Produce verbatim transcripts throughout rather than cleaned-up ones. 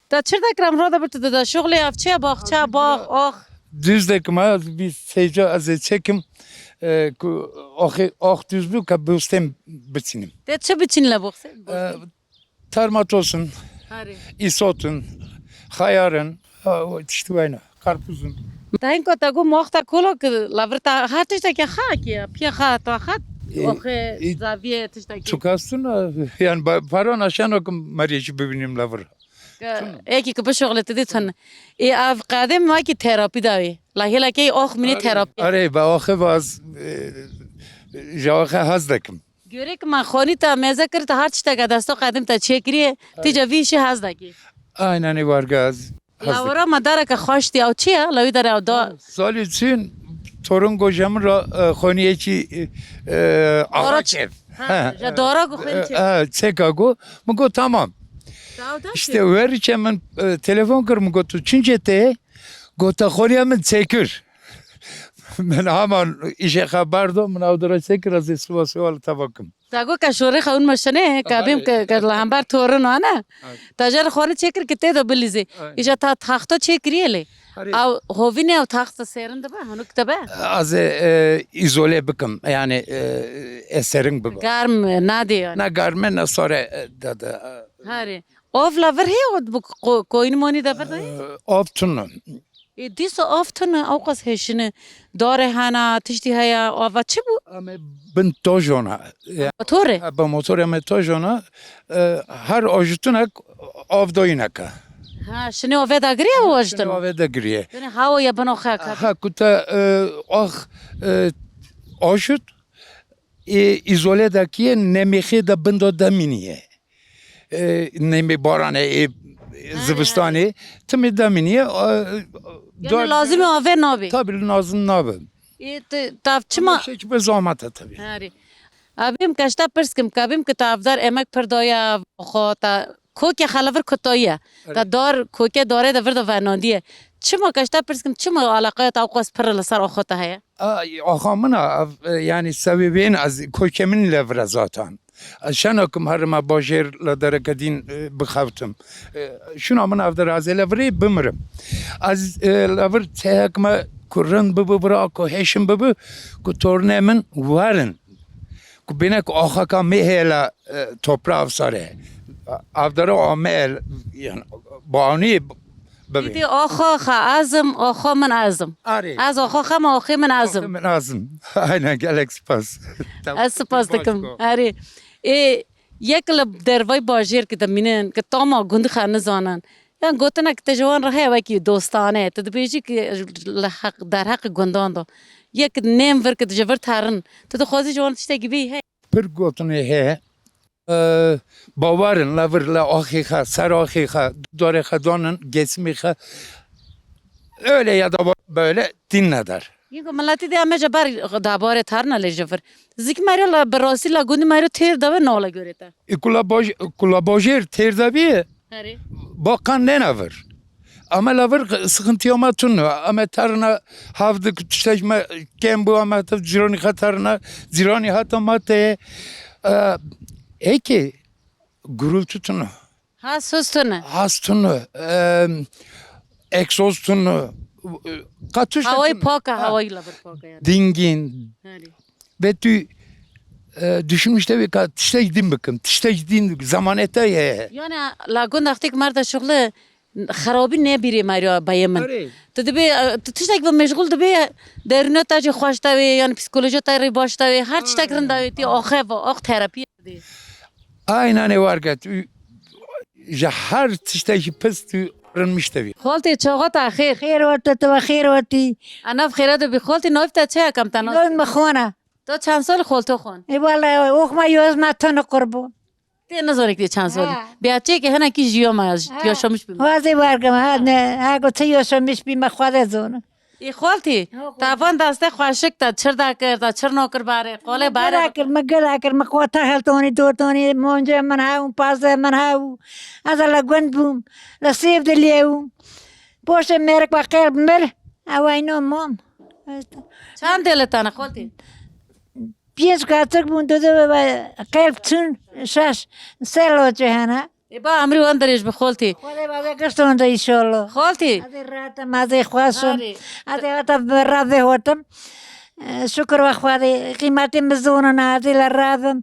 Te çi dikir em rode bir tu dide şuxlê ev çi ye? Baxçe, bax, ax. Düz dekim ha, bir seyca ez ê çekim, e, ku axê, ax düz bû ke bostên biçînim. Te çi biçîn le boxsê? E, Termat olsun, Harê. Îsot in, xayar in, ha, o tiştî wayne, karpuz in. Te hin ku te got moxta kolo ki lavir te her tiştekî xa ki, piye xa, ta xa, E, oxe, e, zaviyê tiştekî. Çukastin, yani ba-, paran aşan okum meriyê jî bibînim lavir. Ke, eki ki bişoxle te dî tun. E, ev qedem ma ki terapî dawî. La hêla key ox minê terapî. Are, ba oxe vaz, e, ja oxe haz dekim. Görek ma xonî te meze kir, te her tişteke desto qedim te çêkiriye, ti ca vî işî hez dakî. Aynen ê wargaz. Lawira me dareke xweş dî, ew çi ye? Lawî dere ew da. Salî çin torun goje min ra, e, xoniyekî, e, e, ara çev. Ha, ha, ja dara go xwên çev. E, e, çeka go, min go tamam. Ew da işte çi? Weriçe min, e, telefon kir, min go tu çince te? Go te xoniya min çêkir. Min heman îşê xwe berdo, min ew dira çêkir, ez ê siwasê wala te bakim. Te got ke şorê xewin meşene, ke bêm ke, ke li hember torin ane. Te jê re xwarê çêkir ki tê de bilîzê. Îja ta taxta çêkiriye lê. Ew hovîne ew taxta serin dibe, hanuk dibe. Ez ê, e, îzole bikim, yani, e, e, serin bibe. Germ nadê yani. Ne germe, ne sare, e, de, de, e. Harê. Av la vir heye û bi ko-, koyîn monî de vir de? Ee, av tune. Ê, dîsa av tune, ew qas hêşine. Dare hene, tiştî heye, ava çi bû? Em ê bin tojona. Ya, motorê? Ha, bi motorê em ê tojona. Ee, her ajitinek av doyineke. Ha, şinê ave dagiriye û ajitino? Şinê ave dagiriye. Yani hawa ya bin oxe ka. Ha, ku te, e, ax, e, ajit, ê, îzole dakiye, nemêxê de bin de demîniye. E, nemê baranê, ê, zivistanê, timê demîniye, e, yani lazim e ave nabe. Tabii lazim nabe. Ê, te, tav çima? Ama şey ki be zahmet e tabii. Harê. Abim kaşta pirs kim, kabim ki tavdar emek pir daya xo ta koke xelavir kutaye. Evet. Ta dar koke dare de vir de vernandiye. Çima kaşta pirs kim, çima alaqaya ta qas pir li ser oxo ta heye? Ay, axa min a, ev, e, yani sebebên ez koke min le vira zaten. Ez şena kim herime bajêr la dereke dîn, e, bixewtim. E, şuna min ev der ez ê le virê bimirim. Ez, e, le vir tehek me ku rind bibi vira, ku hêşim bibi, ku tornê min werin. Ku bêne ku axaka me heye la, e, topra ev sare. Ev dere ame, yani, bawnî Bibê. Îdî oxo xa ez im, oxo min ez im. Arê. Ez oxo xem, oxê min ez im. Oxê min ez im. Aynen, gelek spas. Ez spas dikim. Erê. Ê, yek li dervay bajêr ki dimînin, ki tama gund xe nizanin. Yan gotinek te ji wan re heye wekî dostane. Tu dibêjî ki li heq, derheqê gundan de. Yek nêm vir ki ji vir terin. Tu dixwazî ji wan tiştekî bêyî heye? Pir gotinê heye. E, bawerin, levir, le axê xe, ser axê xe, darê xe danin, gesimê xe. Öyle ya da böyle dinleder. Yeko miletî de eme ji ber dabarê tarna lê ji vir. Zik meriyo la bi rastî la gundî meriyo têr de ve nala göre te. E, kula baj-, kula bajêr têr de bî. Herê. Bakan nena vir. Ama la vir sıkıntıya ma tunu. Ama tarna havdik tiştek me kem bu ama tav cirani xatarna, cirani hata ma te, e, eki gürültü tunu. Has hus tunu. Has tunu. E, egzoz tunu. Katış Havayı tunu. Paka, ha, havayı la vir paka yani. Dingin. Herê. Ve tu, e, düşünmüş de bir ka-, tiştek din bikim, tiştek din zamanete ye. Yani la gund axtik merda şuxlu xerabî nebîrê meriya bayê min. Erê. Tu dibê, e, tu tiştek bi meşgul dibê, derûna te jî xweş dawê, yani psikolojiya te rê baş dawê, her tiştek rind dawê, tê axeva, ax terapî dê. Aynen ê warget. Ji her tiştek jî pis tu rinmiş de bî. Xaltê çaxa te xêr. Xêr werte, tu ve xêr wetî. Enav xêra de bî. Xaltê navî te çi ye, kam te nas? Navî min Xwana. To çend sal xalto xwan? E, wala, oxma yoz me tane qurban. Tê nizanik tê çend sal. Ha. Bêhçeyeke hinekî jiya me, ha, yaşamış bî. Wazê wergim, ha, ne, ha, go te yaşamış bî, me xwade zonu. Ê xaltî, ha, xaltî. Te van destê xweşik te çir dakir, te çir nakir barê, qolê barê. Gela kir, me gela kir, me qota heltonî, dortonî, monce min hew, pazê min hew. Ez le gund bûm, le sêv dilê û. Poşê mêrik ve qelb mir, ew eyno mom. Çend dê li tane xaltî? Pênc kaçik bûn, tu de qelb çûn, şeş. Selo cihana. Ê ba, emrî wan dirêj bi xoltî. Xwedê ba wê gişt hûn de înşallah. Xoltî. Ez ê rahat im, ez ê xweş im. Arê. Ez ê hata bi revê hotim. E, şukir we Xwedê. Qîmetê min zûn in, ez ê li rev im.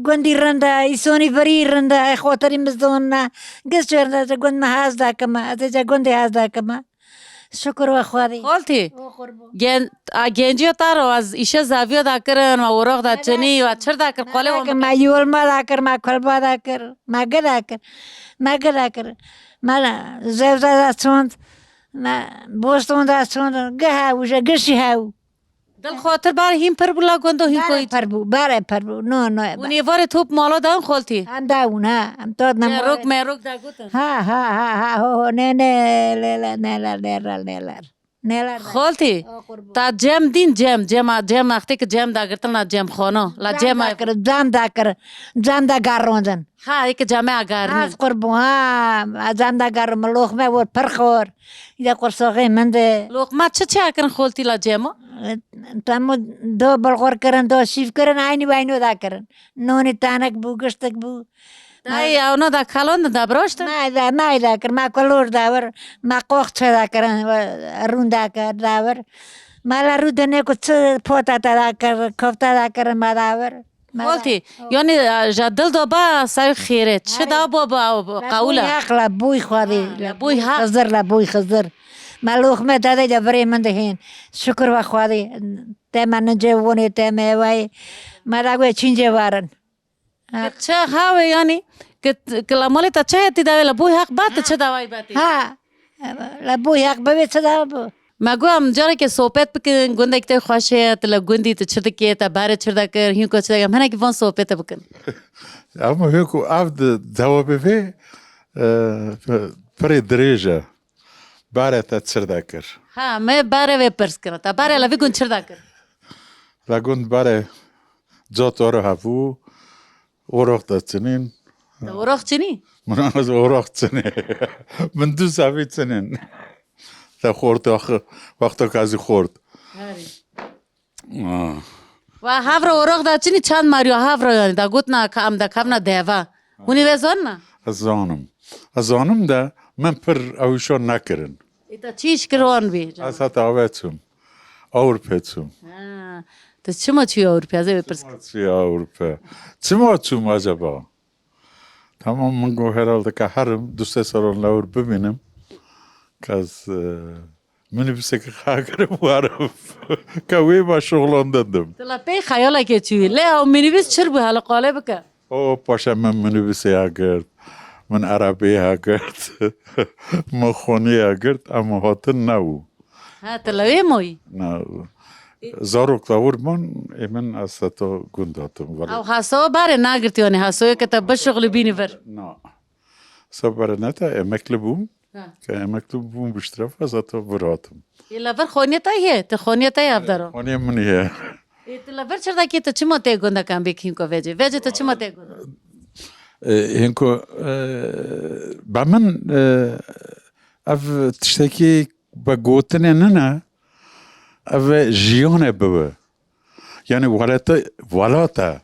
Gundî rind e, îsonî virî rind e, ê xotirî min zûn e. Giş rind e, gund me hez dakime. Ez ê ce gundê hez dakime. Şukur we Xwedê. Xoltî. O qurban. Gen, a, genciya ta ro, ez îşe zaviya da kirin, ma orox da çinî, wa çir da kir, qolê wan. Me yolma da kir, me kulba da kir, me gi da kir. Me gi da kir. Me zevza da çond, me boston da çond, gi hew, je gişî hew. Dil xatir bar hîn pir bû la gund û hîn Bare koyî. Pir bû, bare pir bû. No, no. Hûn ê varê top mala da in xoltî? Em da hûn, ha. Em tat ne mala. Merok, merok da gotin. Ha, ha, ha, ha, ho, ho, ne, ne, le, le, ne, le, ne, le, ne, le. Ne, le, ne. Xoltî. O qurban. Ta cem dîn cem, cema, cem wextê ki cem da girtin la cem xana, la cem da kir, cem da kir, cem da garrondin. Ha, ê ki cemê agarnî. Az qurban, ha, cem da garrondin, loxme wor, pir xor. Ya qursaxê min de. Loqma çi çi ekirin xoltî la cema? Temo do bilxor kirin, do şîv kirin, eynî weyno da kirin. Nonê tanek bû, giştik bû. Dayê, ewna da kalon da biroştin? Nayda, nayda kir, ma kulor da vir, ma qox çe da kirin, rûn da kir, da vir. Ma la rû dinê ku çi pota te da kir, kofta da kirin, ma da vir. Xoltî, yanî, e, ja dil do ba sayo xêre. Çi da bo ba qawula? Heq la bûy Xwedê. Ha, la bûy ha. Xizir la bûy Xizir. Me loxme dade de virê min dihên. Şukur ve Xwedê. Te me nice wonê te me ewayê. Me da guê çînce varin. Ha. Ki çi hawe yanî? Ki, ki la malê te çi hetî dawê la bûy heq ba te çi dawayî ba te? Ha. La bûy heq bibê çi da bû? Me got em carekê sohbet bikin, gundek te xweş heye, tu li gundî tu çi dikê, te berê çi dekir, hînko çi dekir, em hinekî van sohbete bikin. Ama hêko ev di cewabê vê, e, pirê dirêj e. Berê te çi dekir? Ha, me berê vê pirs kir. Te berê li vî gund çi dekir? Li gund berê cotoro hebû, orox de çinîn. Te orox çinî? Min az orox çinî. Min du zavî çinîn. Te xort, wexto ka zî xort. Herî. Ah. Wa havra orox da çinî çand mariyo havra yanî da gotna ka em da kavna deva. Hûn ê vê zanna? Ez zanim. Ez zanim de min pir ew îşo nekirin. Ê te çi îş kir wan bî? Ez heta ave çûm. Ewropê çûm. Ha. Tu çima çûyî Ewropê? Ez ê vê pirs kim. Çima çûyî Ewropê? Çima çûm acaba? Tamam, min got herhalde ka herim, du sê salan lewir bimînim. Ka ez, e, minibuseke xakirim warim. Ka wê ma şoxlandendim. Tu la pey xeyalekê çûyî. Lê ew minibus çir bû, hele qale bike. O paşa min minibusê ya girt, min erebeyê ya girt, min xonê ya girt, em hatin nebû. Ha, tu lewê moyî? Na, zarok lawir bûn, ê min ez heta gund hatim, wele. Ew hasoya barê nagirtî, yanî hasoya ke te bişuxlibînî vir? Na. Sa barê ne te, emekli bûm. Ha. Ke emekli bûm bi ştiref ez heta vir hatim. Ê, li vir xoniyê te ye? Tu xoniyê te ye ev dero? Xoniyê min ye. Ê, tu li vir çi dikî, tu çima tê gundekan bê hînko vecê? Vecê tu çima tê gundekan? E, hînko, e, be min, e, ev tiştekî be gotinê nine, ev jiyanê bibe. Yani welete, welate.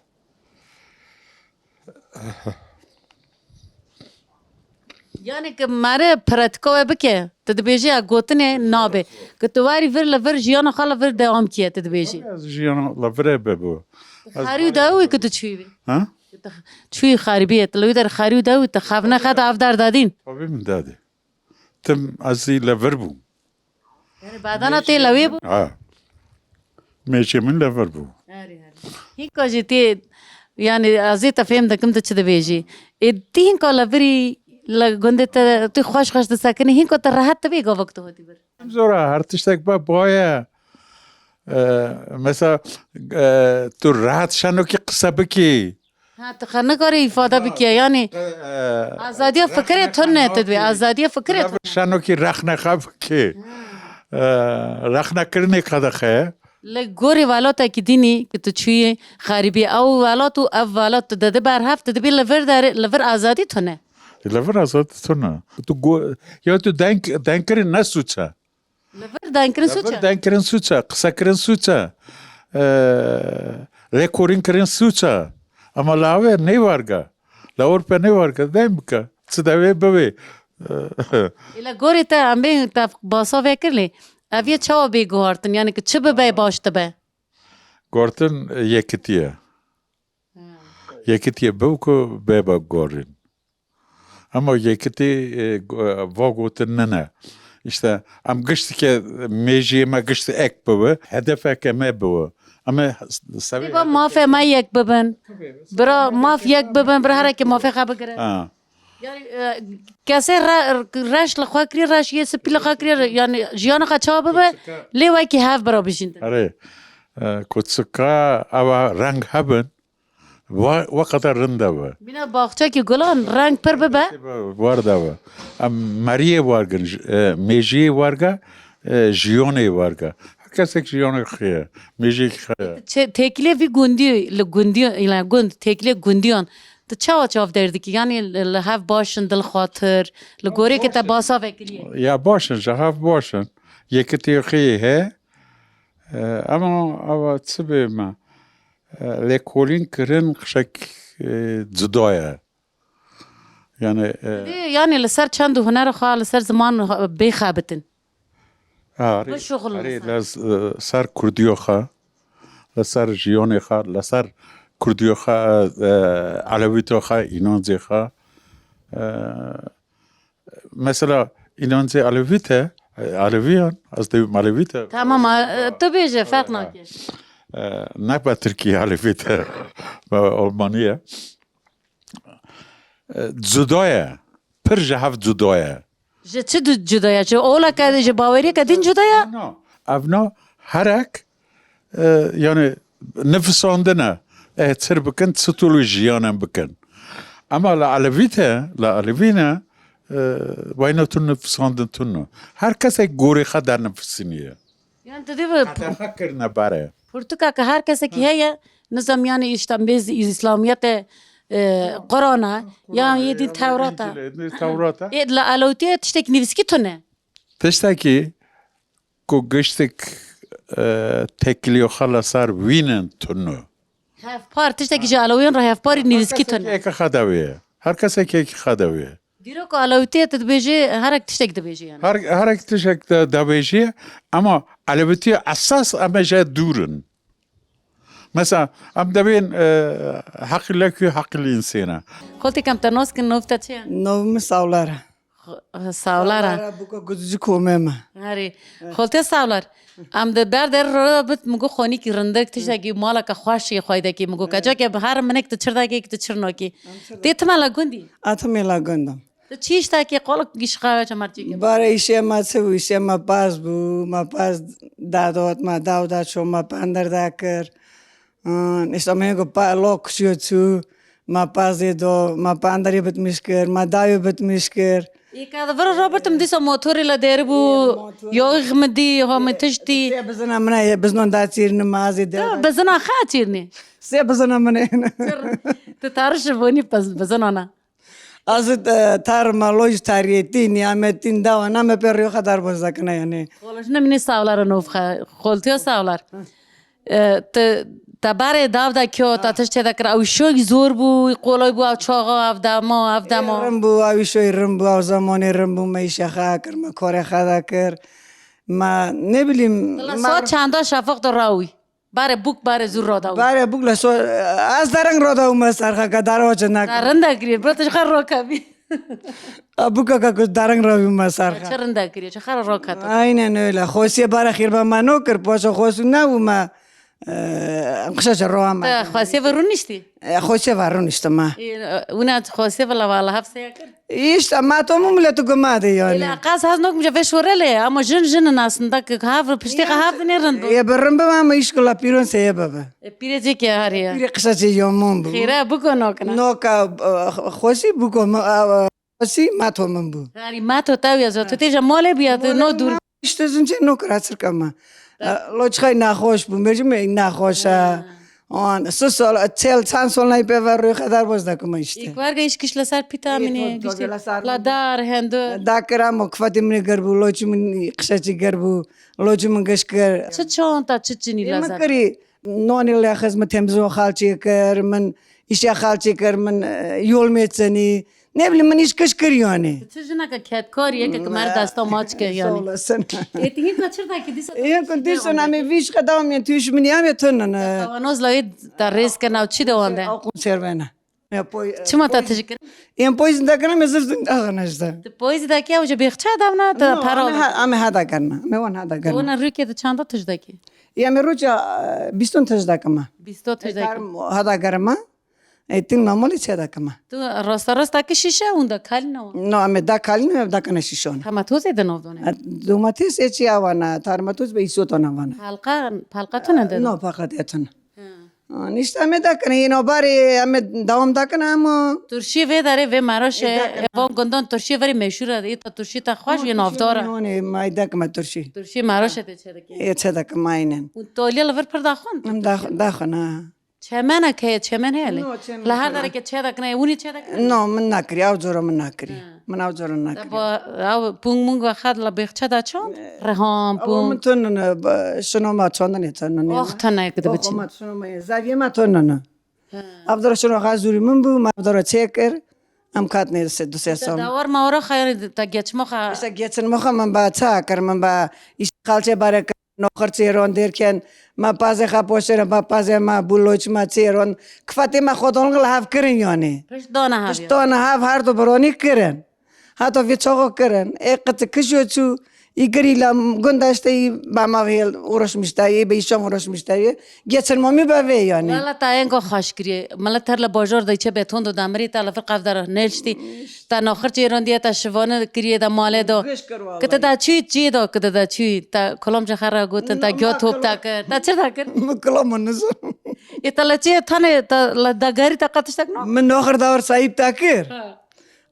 Yani ki mere pratika we bike, tu dibêjî ya gotinê nabe. Ki tu warî vir li vir jiyana xwe li vir dewam kiye, tu dibêjî. Ez jiyana li vir ê be bu. Xarî û dawî ki tu çûyî bî. Ha? Çûyî xarîbiyê, tu li wî der xarî û dawî, tu xevne xet av dar dadîn. Tabii min dadî. Tim ez zî li vir bûm. Yani badana tê lewê bû? Ha. Mêşê min li vir bû. Herî, herî. Hînka jî tê, yani ez ê te fêm dikim tu çi dibêjî. Ê tî hînka li virî li gundê te tu xweş xweş disekinî, hînka te rehet dibê gava ku tu hatî vir? Zor e, her tiştek be baye. E, mesela, e, tu rehet şenokî qise bikî. Ha, tu xwe nikarî îfade bikî, yanî, e, azadiya fikirê tune tu dibê, azadiya fikirê tune. Şenokî rexne xwe bikî. E, rexnekirinê qedexe ye. Li gorî welatekî dînî ki tu çûyî xerîbî, ew welat û ev welat tu didî berhev, tu dibî li vir derê, li vir azadî tune. Li vir azadî tune. Tu go-, ya tu denk, denkirî ne sûç e. Li vir denkirin sûç e? Li vir denkirin sûç e, qisekirin sûç e, e, lêkolînkirin sûç e. Ama lawê neywarga. Lawir pe nêwarke, deym bike. Çi devê bivê. Îla gorê te em bê te basa vekir lê. Ev yê çawa bê guhartin? Yani ki çi bibe baş dibe? Guhartin, e, yekitiye. Yekitiye biv ku bê be guharîn. Ama yekitî, e, go-, e, va gotin nene. İşte em giştike mêjiyê me gişt ek bibi, hedefeke me bibi. Ama s-, sevê Ê ba hedefê mafê me yek bibin. Bira maf yek bibin, bira hereke mafê xwe bigirin. Ha. Yani, e, kesê re-, reş li xwe kiriye, reş yê spî li xwe kiriye, yani jiyana xwe çawa bibe, lê wekî hev bira bijîn. Erê, e, kuçika eva reng hebin, wa-, weqeta rind e be. Bîna baxçekî gulan reng pir bibe. War de be. Em meriyê wargin, j-, e, mêjiyê warge, e, jiyonê warge. Her kesek jiyonê xwe ye, mêjiyekî xwe ye. Çe-, têkilê vî gundî, li gundî, yani gund, têkilê gundiyan. Tu çawa çav derdikî? Yani li, li hev baş in, dilxwatir, li gorê ke te basa vekiriye. Ya baş in, ji hev baş in. Yekitî xwe ye. E, ama ava çi bê me? E, lêkolîn kirin qişek, e, cuda ye. Yani, e, Dê, yani li ser çend û hunera xwe, li ser ziman xwe bê xebitin. Ha, erê, Bişuxulin erê, li ser. Li s-, e, ser kurdiyo xwe, li ser jiyonê xwe, li ser kurdiyo xwe, e, elewîto xwe, înancê xwe. E, Mesela, înancê Elewî te, e, Elewiyan, ez dibim Elewî te. Tamam, e, tu bêje, ferq nake. E, nebe Tirkî Elewî te, me Almaniye. E, cuda ye. Pir ji hev cuda ye. Ji çi du-, cuda ye? Ji oleke, ji baweriyeke din cuda ye? No, ev no, herek e, yani nifisandine, e, çir bikin, çi tolî jiyanan bikin. Ama la Elevî te, la Elevî ne, e, wayna tu nifisandin tune. Her kesek gorê xwe dernifisîniye. Yani tu dê bi Qedexe kirine bare. Pirtûka ke her kesekî heye, nizam yani işte mêz İslamiyete, e, Qur'ana, ya yê din Tewrata. Tewrata. Ê la Elewîtiye tiştek nivîskî tune. Tiştekî ku giştik, e, tekliyo xwe li ser wînin tunu. Hevpar, tiştekî ji Elewîyan re hevparî nivîskî tune. Eke xedewê ye. Her kesek eke xedewê ye. Dîrok Elewîtiyê tu dibêjî, herek tiştek dibêjî yani. Her, herek tiştek de, dibêjî, ama Elewîtiye esas em ê jê dûr in. Mesela, em dibên, e, heqî lekû, heqî li însêne. Xoltê kem te nas kin, nov te çi ye? Nov min Sawlar e. Xo-, Sawlar e. Sawlar e, buka guzicî komê me. Herî. Xoltê Sawlar. Em di ber der re bit, min got xonîkî rindik, tiştekî maleke xweş yê xweydekî. Min got keçakê bi her minik tu çir dakê, tu çir nakî. Tê time la gundî? A time la gundam. Tu çi îştekê, qolek gişqa çemerçîkê? Bare îşê me çi bû? Îşê me paz bû. Me paz dadot, me daw da ço, me pender da kir. Îşte me yê ku pa-, lok çiyo çû, me pazê do, me panderê bitmiş kir, me dayê bitmiş kir. Îka di vir Robertim dîsa motorê le derî bû, yox min dî, ho min tiştî. Sê bizina min e, biznon da çîrni, me azê de. Tu bizina xwe çîrnî? Sê bizina min e. Tu tarîş vonî pez-, bizinona. Ez, e, tar me loj tariyetî, niyametîn dawa name pê rêyo xedar boz dakine yani. Xolojine minê Sawlar nov xe-, xoltiyo Sawlar. E, te, te barê dav da kyo, ta tiştê de kir, ew şoy zor bû, qolay bû, ew çaxa, ev dema, ev dema. Rim bû, ew şoy rim bû, ew zamanê rim bû, me îşe xe kir, me korê xe da kir. Me, ne bileyim, Valla me saat çanda şafaq da rawî. Bare bûk, bare zû roda û. Bare bûk le so, ez dereng roda û me serxeke daro çi nak. Rinda kiriye, bro, tu ji xwe roka bî. A bûka ka ku dereng rawî me serxe. Çi rinda kiriye, çi xwe roka tu. Aynen öyle. Xosiyê bare xîr be me no kir, poşo xosû ne û me, e, em qişa çi roa me. Te xosiyê ve rûniştî? E, xosiyê ve rûniştim me. E, wina xosiyê ve la wala hepseye kir? Îşte ma to mu miletu guma de yani. Ila qas hez nok mije ve şorele, ama jin jin in aslında ki hav, piştê xwe hav ne rind bu. Ya bi rind bim ama îşkila pîron seye bebe. E, pîrê cê ke hariye. Pîrê qisa cê yomon bu. Xêre bu ko nokna. Noka, e, xosi bu ko, e, xosi mato min bu. Hari mato tav ya zo, tu tê ja mole biya, tu no dur. İşte zince no kira çirka ma. E, loçxay naxoş bu, mecme naxoş a. An, su sol, çel, çand sol nay pê ver rûyê xedar boz dakuma işte. Î kwarga iş kişle ser pîta minê, giştî la dar, hendo. Da kira mo, kifatê minê ger bû, loçî min qişeçî ger bû, loçî min geş kir. Çi çanta, çi çinî la zar? Min kirî, nonê lê xizmet temizon xalçê kir, min îşa xalçê kir, min, e, yol mêçenî. Ne bileyim, min îş kiş kir yani. Tu jineke kedkar, yeke ki mer desta maç ke yani. Sağ olasın. Ê, tu hinka çir dakî dîsa? Ê, ku dîsa em ê vî şiqe dawam yên tûş min ya me tunun. Kavanoz la wê te rêz kir nav çi de wan de? Ew konserve ne. Ya poy. Çima ta tijî kirin? Em poy zinda kirin, me zif zinda xana işte. Tu poy zinda ki, ew ji bêxça davna, ta para. Ame hada kirna. Me wan hada kirna. Wana rûkê de çanda tij dakî? Ya me rûça, e, bîston tij dakima. Bîston tij dakima. Hada kirma. E, tin mamolî çê dakima. Tu rasta rasta ki şîşe hûn da kalîna wan? No, em da kalîna, em da kana şîşon. Tamatozê de nav done. Domates e çi awana, tarmatoz be îsotona vana. Palqa, palqa tune de? No, palqa de tune. Nişte em dakine, yino barê em dewam dakine ama. Turşî vê derê vê meroşe, e, van gundan turşî verî meşhur e. Îta turşî te xweş yê navdar e. Nonê may dakime turşî. Turşî meroşe te çê dike. E çê dakime aynen. Û tolî li vir pir daxwin? Em daxwin ha. Çemenek heye, çemen heye lê? No, çemen. Li her dereke çê dakine, hûnî çê dakine? No, min nakirî, ew coro min nakirî. Min ew coro nakirî. Ba, ew pûng mûng ve xet li bêxçe de çand? Rehan, pûng. Min tun ne, şino ma çandinê tun ne. Ox tun ne ki dibiçin. Ox ma şino ma, zaviyê ma tun ne. Ev dora şino xazûrî min bû, ma ev dora çê kir. Em katnê se du sê sal. Dawar mawara xayarî ta geçma xa. İşte geçin moxa min ba ça kir, min ba îşte xalçê bare kir. Noxir çêron derken, ma pazê xwe poşêrin, ma pazê ma bû, loç ma çêron. Kifatê ma xwe dolin li hev kirin yani. Pişt dana hev. Pişt dana hev her du bironî kirin. Hata vê çaxo kirin. Ê qiti kijo çû, î girî la gunda işte î ba ma vê uğraşmıştı, î be işam uğraşmıştı. Geçin mamî be vê yani. Wala ta engo xaş kiriye. Milet her li bajor de çe beton do damirî ta li vir qevdara neliştî. Ta noxir çêron diye ta şivane kiriye da male do. Giş kir wala. Kite da çû çî do, kite da çû. Ta kolom ji xera gotin, ta gyo top ta kir. Ta çi da kir? Min kolom nizim. E ta la çi tane ta la da gari ta qatiştak no? Min noxir da war sahip ta kir. Ha.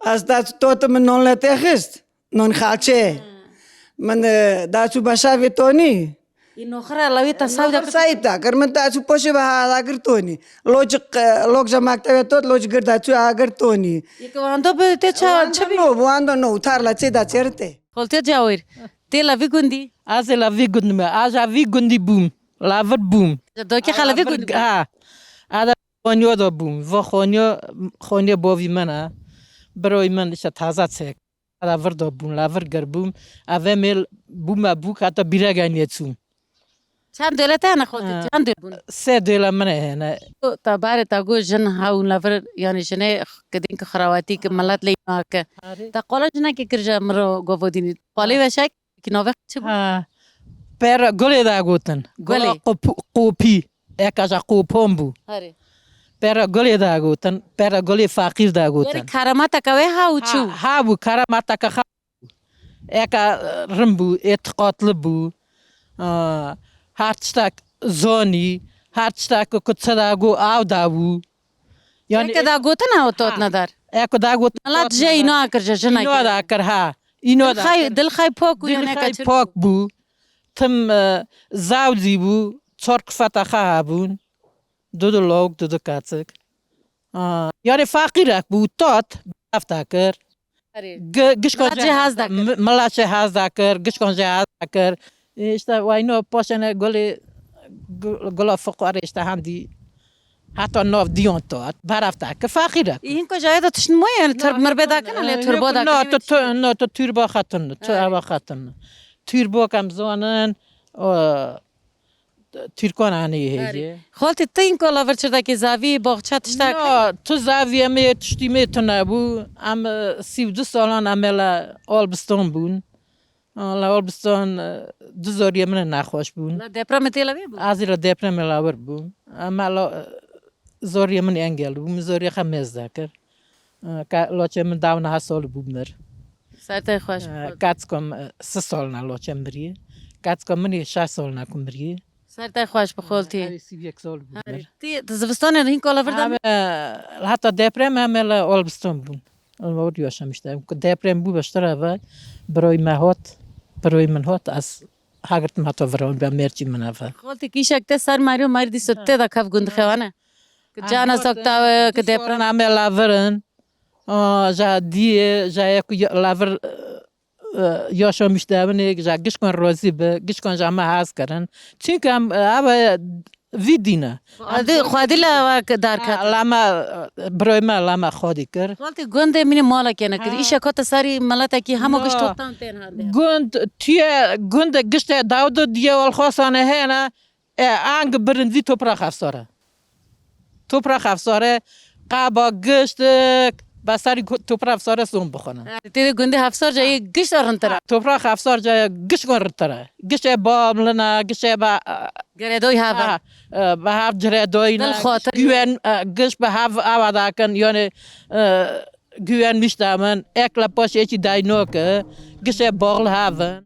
Az da tot min non le te xist. Non xalçe. Min, e, da çû başa vê tonî. Î noxira lawê te saw da kir. Sahip da kir, min da çû poşê be ha da kir tonî. Locik, e, lokca maktebe tot, locik gir da çû ha gir tonî. Yeke wando bi te ça çi bi? No, wando no, tarla çê da çerite. Xoltê Cawir, tê la vî gundî? Az ê la vî gundî me, az a vî gundî bûm, la vir bûm. Dokê xala vî gundî bûm. Ha. Ada xoniyo da bûm, va xoniyo, xoniyo bovî min e. Biroy min işte taza çek. La vir da bûm, la vir gir bûm. Eve mêl bûme bûk heta bîrega nêçûm. Çend döle te hene xotî? Çend döl bûn? Sê döle min hene. Ta barê ta got jin hewin la vir, yani jinê kidin ki xerawatî ki milet lê nake. Arê. Ta qola jinekê kir ji min re govodînî. Qolê veşek ki navê çi bû? Ha. Per gulê da gotin. Gulê. Gula qop-, qopî. Eka ja qopon bû. Arê. Pera gulê da gotin, pera gulê faqîr da gotin. Weri karamateke wê ha û çû. Ha, ha bû, karamateke ha bû. Eka, e, rim bû, itiqatli bû. A, her tiştek zonî, her tiştek ku çi da go av da bû. Yani eke da gotin ha tot nedar. Eko da gotin. Milat je îna kir je jina. Îna da kir ha. Îna da kir. Dil xay pok û yaneke çir. Dil xay pok bû. Tim, e, zawdî bû, çar kifeta xwe hebûn. Du du lawik, du du keçik. A, yani faqîrek bû, tat, beref da kir. Erê. Gi-, gişkan jê hez da kir. Mila jê hez da kir, gişkan jê hez da kir. E, işte, wayno paşene gulê, gu-, gula fiqare işte hendî heta nav diyan tat, beref da kir, faqîrek. Î hinko jayê de tişt moye, yani, tirb mirbê da kir, lê turbo da kir. No, tu, tu, no, tu turbo xetin, tu eva xetin. Turbo kem zonin, o, Tirkan anî heye. Xaltî, tu înka la vir çirdekê zavî, baxça tiştek? Na, tu zaviyê me, tiştî me tune bû. Em, e, sî û du salan em ê la Albistan bûn. A, la Albistan, e, du zoriyê min nexweş bûn. La depremê tê la vê bû? Ez ê la depremê la wir bûm. Em la, e, zoriyê min engel bû. Min zoriyê xwe mêz dekir. Ka-, loçê min dawna ha sol bû mir. Ser te xweş bi xoltî. Kaçkom, e, si solna loçê mirî. Kaçkom min ê şeş solna ku mirî. Ser te xweş bi xoltî. Erê, sî û yek sol bû mir. Tî, tu zivistanê hîn kola vir da? Em, e, heta deprem em ê li Olbiston bûn. Em orada yaşamıştı. Ku deprem bû beştera ve biroy me hot, biroy min hot, ez hagirtim heta vira, be merçî min eve. Xoltî kîşek te ser marî û marî dîso tê de kev gund xewane. Ki cana sok tawe, ki deprem. Em ê lavirin. A, ja diyê, ja ye ku ya-, lavir, e, e, yaşamış devinê, ja gişkan razî bi, gişkan ja me hez kirin. Çünkü em, e, eve vî dîne. Xwedî, xwedî le ew dar ket. La me, birayê me, la me xwedî kir. Xaltê gundê mînî malekê nekir. Ha. Îşe kate serî meletekî hema Ma- gişt totan tên herde. Gund, tiye, gundê giştê dawdu diye welxwasane hene, e, ang birinci toprak hevsare. Toprak hevsare, qaba giştik, be serî ku-, toprak hevsare son bixwene. Tê de gundê hevsar cayê gişt rintir e. Toprak hevsar cayê gişt rintir e. Giştê bamlina, giştê be, Geredoy hava. Ha, e, be hev ciredoyine, Dil xatir. Güven, e, gişt be hev ava dakin, yani, e, güvenmiş damin, ekle paş eçi daynoke, giştê bağlı havin.